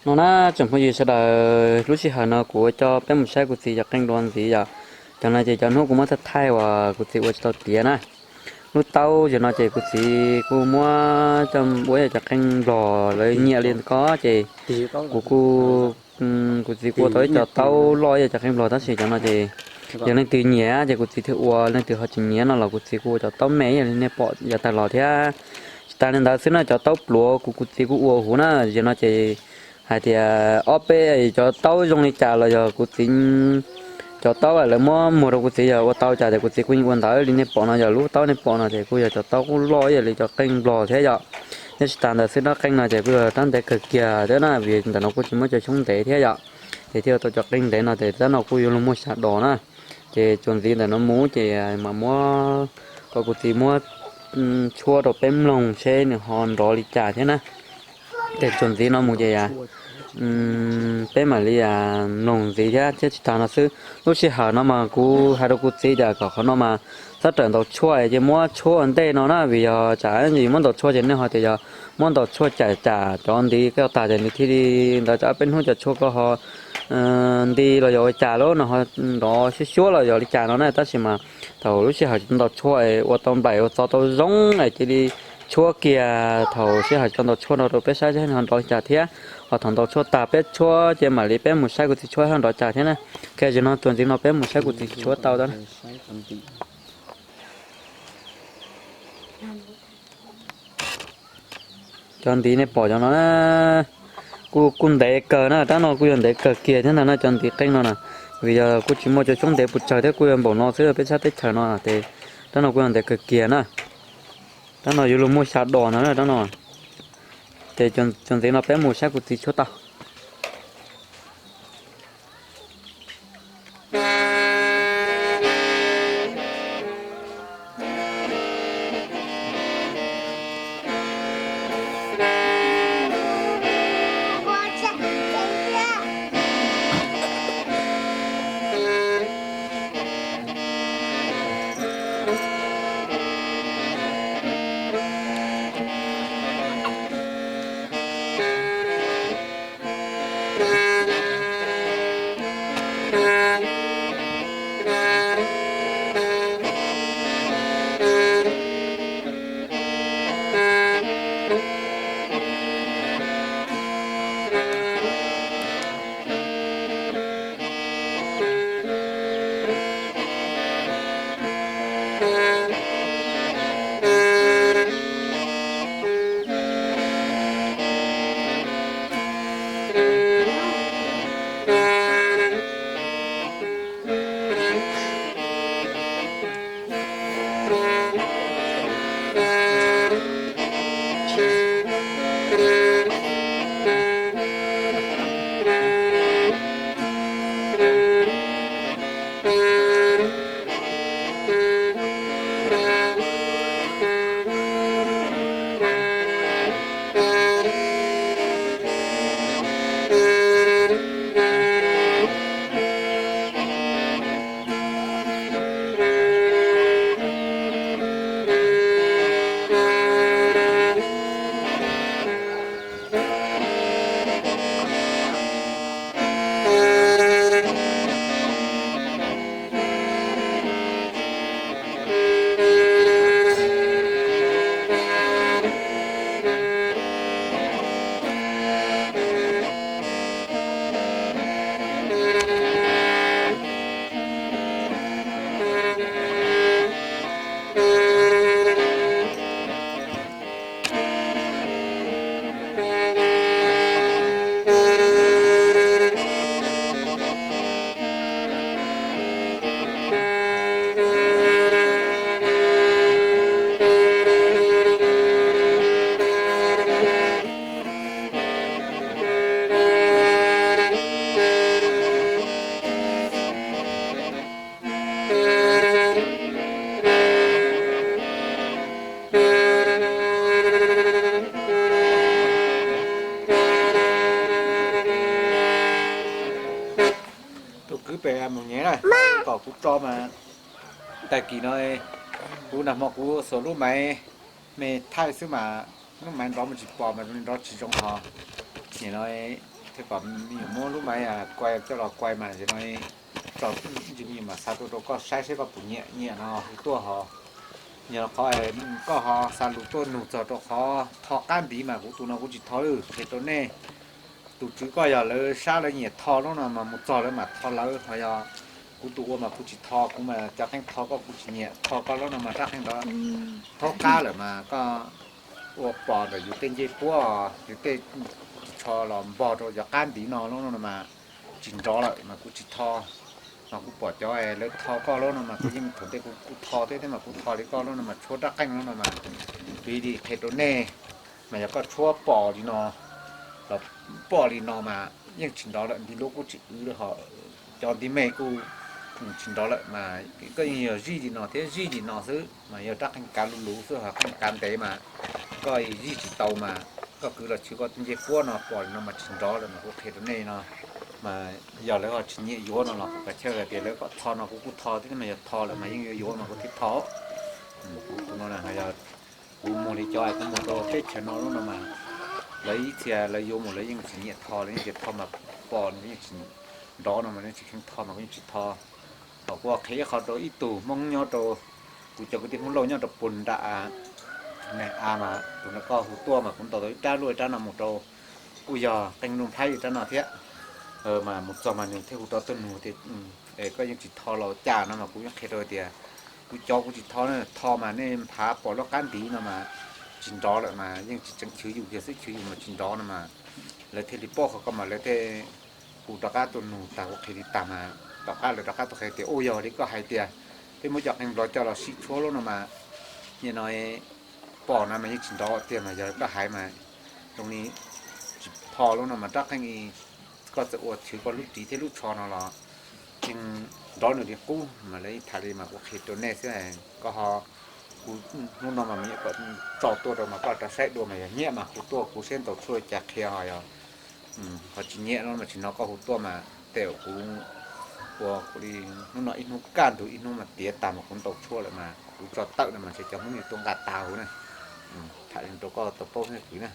No na, tsoom phooj ywg sawv daws, lub sij hawm no kuv ua coj peb mus saib kuv txiv cov qeej dua ntxiv yom. Cov no ces cov hnub kuv muab thaij thaij uas kuv txiv ua tsis tau tiav na. Lub taub zaum no ces kuv txiv kuj muab coj ua ib yam cov qeej nplog lawv nyiam li ko ces kuv kuj, kuv txiv kuj ua tau ib co taub loj ib yam cov qeej nplog tab sis cov no ces yog leej twg nyiam ces kuv txiv thiaj ua, leej twg ho tsis nyiam no los kuv txiv kuj ua cov taub me ib yam li nej pom yav tag los thiab. Tsis tas li ntawd xwb na, cov taub pluav kuv, kuv txiv kuj ua huv na, zaum no ces hais tias ob peb cov taub zoo li cas los yog kuv txiv cov taub lawv muab muag rau kuv txiv yog ua tau cas ces kuv txiv kuj yeej ua ntawd li nej pom no, yog lub taub nej pom no ces kuj yog cov taub kuj loj ib yam li cov qeej nplog thiab yom. Thiab tsis tas ntawd xwb, rab qeej no ces kuj yog rab ntev kawg kiag thiab na, vim ntawm no kuj tsis muaj cov xyoob ntev thiab yom. Ces thiaj ua tau cov qeej ntev no ces rab no kuj yuav luag muaj xya dos na. Ces txuas ntxiv ntawm no mus ces mam muab, kom kuv txiv muab tshuab rau peb mloog seb nws ho nrov li cas thiab na. Ces txuas ntxiv no mus ces peb mam li mloog ntxiv thiab. Thiab tsis tas no xwb, lub sij hawm no mas kuv hais rau kuv txiv tias kom qhov no mas txhob rawm ntaus tshuaj ces muab tshuab ua ntej no na, vim yog tsam muab ntaus tshuaj ces nej ho tias yog muab ntaus tshuaj cam cam cov ntiv koj tag ces nws thiaj li ntawd, tsam peb hnub cov tshuaj koj ho nti los yog ua cas lawm no ho nrov xyuab xyuab los yog li cas no na. Tab sis mas thaum lub sij hawm tsis tau ntaus tshuaj ua tau nplaim ua txo tau zoo es cia li tshuab kiag, thaum sij hawm tsis tau ntaus tshuaj no rau peb saib seb ho nrov li cas thiab. Ho thaum ntaus tshuaj tas peb tshuab ces mam li peb mus saib kuv txiv tshuab ho nrov cas thiab na. Ok, zaum no txuas ntxiv no peb mus saib kuv txiv tshuab tau na. Cov ntiv nej pom cov no na, kuj, kuj ntev kawg na, rab no kuj yog ntev kawg kiag thiab ntag na, cov ntiv qeej no na. Vim yog kuj tsis muaj cov xyoob ntev pes tsawg thiab, kuj yog npaum no xwb peb sab teb chaws no ces rab no kuj yog ntev kawg kiag na. Rab no yuav luag muaj xya dos no na rab no. Ces txuas ntxiv no peb mus saib kuv txiv tshuab tau. Tus kwv pem mus nyev na, kom kuv tso mas, tag kis no kuv nag hmo kuv xuas lub maiv me thaij xwb mas lub maiv nrov mus tsis pom mas zoo li nrov tsis zoo ho. Nim no Thiab kom me nyuam muab lub maiv kuai coj los kuai mas no, tso ntsis me nyuam mam xa tuaj rau koj saib seb koj puas nyiam, nyiam no hu tuaj ho. Yog qhov koj ho xa lus tuaj nug txog rau qhov tho qab ntiv mas kuv tus no kuv tsis tho lawm, qhia rau nej. Tus tswv koj yog lawv sab lawv nyiam tho lub no mas mus txog lawv mam tho lawv, ho yog kuv tus ua mas kuv tsis tho, kuv mas cov qeej tho koj kuv tsis nyiam, tho koj lub no mas rab qeej ntawd thaub qab lawm mas koj ua pos ntawm yus tej ncej puab, yus tej tsho los npog rau cov qab ntiv no lub no mas tsis nrov lawm mas kuv tsis tho. Mas kuv pom cov lawv tho koj lub no mas kuv yeej thaum ntej kuv kuj tho thiab, thiab mas kuv tho li koj lub no mas tshuab rab qeej lub no mas piv li qhia rau nej, mas yog koj tshuab pos li no los pom li no mas yeej tsis nrov lawm, ntiv lub kuj tsis wv lawm ho cov ntiv me kuj tsis nrov lawm mas koj yeej yog zij li no thiab zij li no xwb mas yog rab qeej kav luv luv xwb ho qeej kav ntev mas koj zij tsis tau mas koj kwv los chwv koj tej ncej puab no pom li no mas tsis nrov lawm mas kuv qhia rau nej no. Mas yog lawv ho tsis nyiam yuav no los kuv kav chawj hais tias lawv kom tho no kuv kuj tho thiab, mas yog tho lawm mas yeej yuav yuav mas kuv thiaj tho. Kuv tus no yog kuv muag li cov kuv muag rau teb chaws no lub no mas lawv ib txhia lawv yuav mus lawv yeej tsis nyiam tho, lawv yeej tias tho mas pos yeej tsis nrov no mas yeej tsis kheev tho mas kuv yeej tsis tho. Ho kuv qhia ib qho rau ib tug Hmoob nyob rau, kuv cov kwv tij Hmoob Lauj nyob rau puag nram Neeg Av mas tus no koj hu tuaj mas kuv ntaus tau ib rab luaj ib rab no mus rau, kuj yog qeej nplooj nplhaib li rab no thiab. Mas mus txog mas nws thiaj hu rau tuaj nug tias koj yeej tsis tho los cas no mas kuv yeej qhia rau tias kuv cov kuv tsis tho, tho mas nej nphav pom lub qab ntiv no mas tsis nrov lawm mas yeej tsis tseem chwv yus kiag xwb, chwv yus mas tsis nrov no mas lawv thiaj li paub qhov ko mas lawv thiaj hu rov qab tuaj nug tag kuv qhia li tag mas tom qab lawv rov qab tuaj qhia tias ua yog li koj hais tias peb muab cov qeej nplog coj los sib tshuab lub no mas nim no pom no mas yeej tsis nrov tiag mas yog koj hais mas zoo li tsis tho lub no mas rab qeej koj txawm ua chwv koj lub ris thiab lub tsho no los yeej nrov nws li qub mas lawv yeej tham li mas kuv qhia rau nej xwb. Koj ho, kuv hnub no mas nyuam kom tso tuaj rau mas koj rov saib dua mas yog nyiam mas hu tuaj kuv saib ntaus tshuaj li cas qhia ho yog ho tsis nyiam no mas tsis no koj hu tuaj mas tej zaum kuv ua kuv li hnub no ib hnub kaj ntug ib hnub mas tiav tag mas kuv ntaus tshuaj lawm mas kuv tso tawm no mas ntshe cov Hmoob yuav tuaj nqa tag huv na. Tham li rau koj tau paub xwb kwv na.